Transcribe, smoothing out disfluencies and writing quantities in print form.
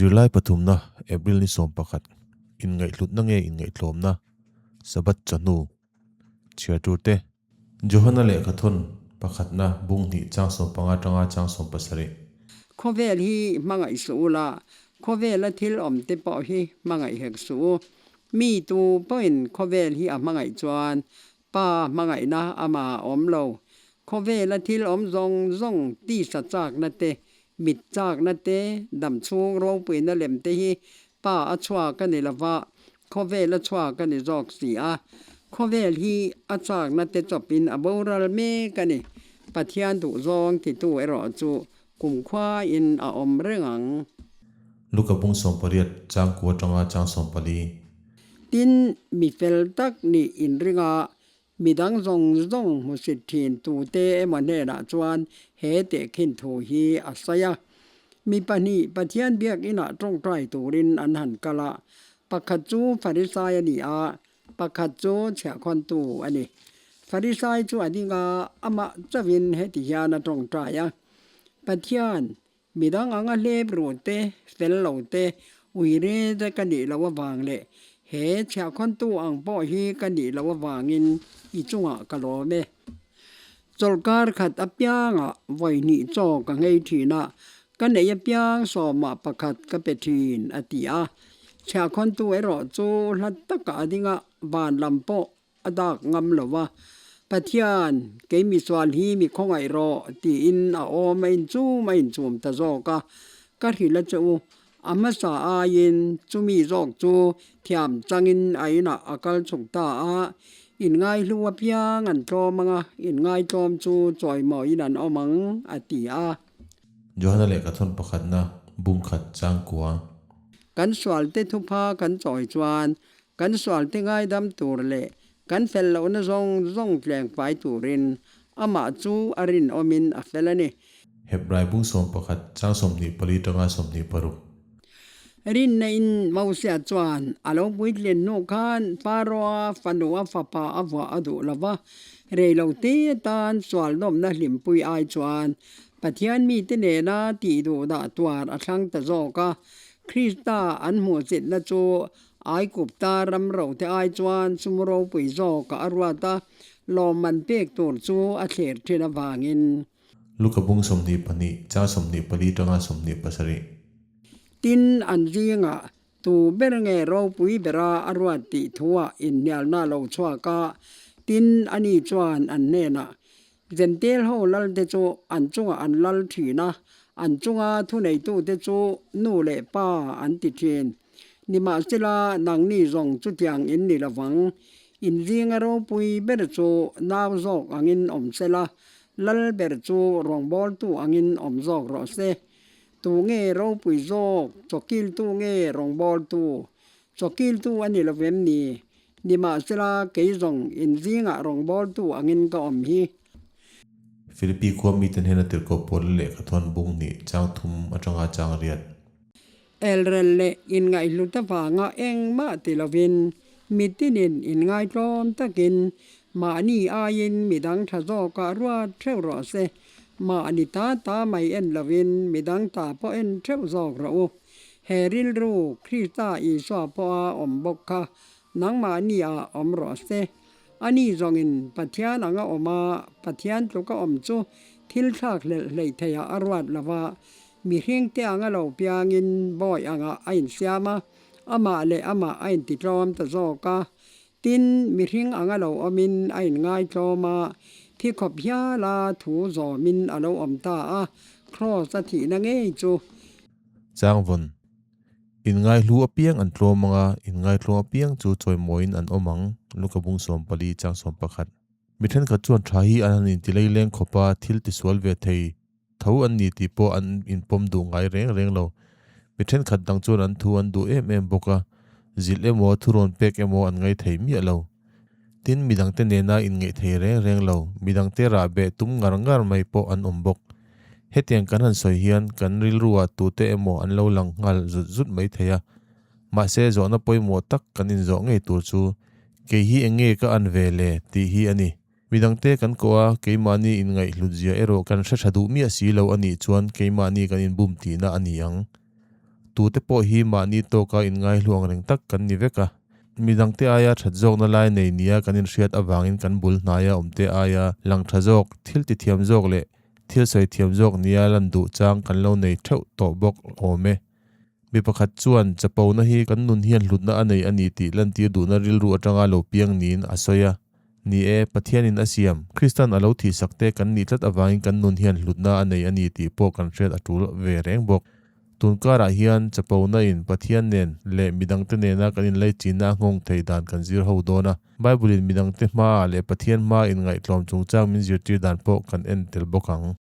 Zirlai pathumna, April ni 11, Inngaihhlutna nge inngaihtlawmna? Sabbath chawhnu chhiar tur te. Johana lehkhathawn pakhatna bung hnih chang 15 atanga chang 17. Khawvel hi hmangaih suh ula, khawvela thil awm te pawh hi hmangaih hek suh u. Mi tu pawhin khawvel hi a hmangaih chuan Pa hmangaihna amah a awm lo. Khawvela thil awm zawng zawng tisa chakna te, mit chakna te, damchhung ropuina lem te hi Pa a chhuak a ni lova, khawvel a chhuak a ni zawk si a. Khawvel hi a chakna te chawpin a boral mek a ni. Pathian duhzawng titu erawh chu kumkhuain a awm reng ang. Luka bung 18 chang kua atanga chang 14. Tin, mi fel tak nih inring a, midang zawng zawng hmusit thin tute emaw hnenah chuan he tehkhin thu hi a sawi a. Mi pahnih Pathian biakinah tawngtai turin an han kal a, pakhat chu Farisai a ni a, pakhat chu chhiahkhawntu a ni. Farisai chu a ding a, amah chauhin heti hian a tawngtai a, Pathian, Midang anga hlep ruh te, fel lo te, ui re te ka nih loh avang leh he chhiahkhawntu ang pawh hi ka nih loh avangin i chungah ka lawm e. Chawlhkar khat apiangah vawi hnih chaw ka nghei thin a, ka neih apiang sawmah pakhat ka pe thin, a ti a. Chhiahkhawntu erawh chu hla takah a ding a, van lam pawh A dak ngam lo va, Pathian, kei misual hi mi khawngaih rawh, tiin a awm a inchum a inchum ta zawk a. Ka hrilh a che u, a hmasa aiin chumi zawk chu thiam changin a inah a kal chhuk ta a, inngaihlu apiang an tlawm ang a, inngaitlawm chu chawimawiin an awm ang, a ti a. Johana lehkhathawn pakhatna bung khat changkua. Kan sualte thupha kan chawi chuan Kan sualte ngaidam tur leh kan fel lohna zawng zawng tleng fai turin amah chu a rinawmin a fel a ni. Hebrai bung 11 chang 24 tanga 26. Rinna in Mosia chuan a lo puitlin hnu khan Pharaoh-a fanu a fapa a vuah a duh lo va, rei lo te atan sual nawmna hlimpui ai chuan Pathian mite nena tih duh dah tuar a thlang ta zawk a. Krista an hmuhchitna chu Aikupta ram rote ai chuan sum ropui zawk a ruat a, lawmman pek tur chu a thlir thin avangin. Luka bung 22 chang 24 tanga 27. Tin, an zingah tu ber nge ropui bera a ruat tih thuah inhnialna lo chhuak a, tin, ani chuan an hnenah, Zentel ho lalte chu an chungah an lal thin a, an chunga thuneitute chu nu leh pa an ti thin. Nimahsela, nangni zawng chutiang in ni lovang. In zinga ropui ber chu nau zawk angin awm sela, lal ber chu rawngbawltu angin awm zawk rawh se. Tu nge ropui zawk, chawkiltu nge rawngbawltu? Chawkiltu a ni lovem ni? Nimahsela, kei zawng in zingah rawngbawltu angin ka awm hi. Philippi khua mite hnena tirhkoh pawl lehkhathawn bung hnih chang thum atanga chang riat. Elrel leh inngaihhlut avanga engmah ti lovin mitinin inngaitlawm takin mahni aiin midang tha zawkah ruat theuh rawh se. Mahni ta ta mai en lovin midang ta pawh en theuh zawk rawh u. He rilru Krista Isua pawha awm bawk kha nangmahni ah awm rawh se. Ani zawngin Pathian anga awm a, Pathian tluka awm chu thil thlak hlelh hleih theiah a ruat lo va, mihringte anga lo piangin bawi angah a insiam a, amah leh amah a intitlawm ta zawk a. Tin, mihring anga lo awmin a inngaitlawm a, thi khawp hiala thu zawmin a lo awm ta a, Kraws a thihna ngei chu. Changvawn, Inngaihlu apiang an tlawm ang a, inngaihtlawm apiang chu chawimawiin an awm ang, Luka bung 14 chang 11. Mi thenkhat chuan tha hi an han inti leileng khawp a, thil tisual ve thei tho an ni tih pawh an inpawm duh ngai reng reng lo. Mi thenkhat dang chuan an thu an duh em em bawk a, zilh emaw thurawn pek emaw an ngai thei miah lo. Tin, midangte nena inngeih thei reng reng lo, midangte rah beh tum ngar ngar mai pawh an awm bawk. Hetiang kan han sawi hian kan rilruah tute emaw an lo lang nghal zut zut mai thei a. Mahse, zawhna pawimawh tak kan inzawh ngei tur chu, Kei hi eng nge ka an ve le? tih hi a ni. Midangte kan koh a, keimahni inngaihhlutzia erawh kan hre tha duh miah si lo a nih chuan keimahni kan inbum tihna a ni ang. Tute pawh hi mahni tawka inngaihlu ang reng tak kan ni vek a. Midangte aia that zawkna lai nei nia kan inhriat avangin kan bul hnaia awmte aia lang tha zawk, thil ti thiam zawk leh thil sawi thiam zawk nia lan duh chang kan lo nei theuh tawh bawk awm e. Mi pakhat chuan chapona hi kan nun hian hlutna a nei a ni tih lantir duhna rilru atanga lo piang niin a sawi a. Ni e, Pathianin a siam, Kristan a lo thihsak te kan nih tlat avangin kan nun hian hlutna a nei a ni tih pawh kan hriat a tul ve reng bawk. Tun karah hian chapona in Pathian nen leh midangte nena kan inlaichinna a nghawng thei dan kan zir ho dawn a. Bible-in midangte hmaah leh Pathian hmaa inngaihtlawm chungchang min zirtir dan pawh kan en tel bawk ang.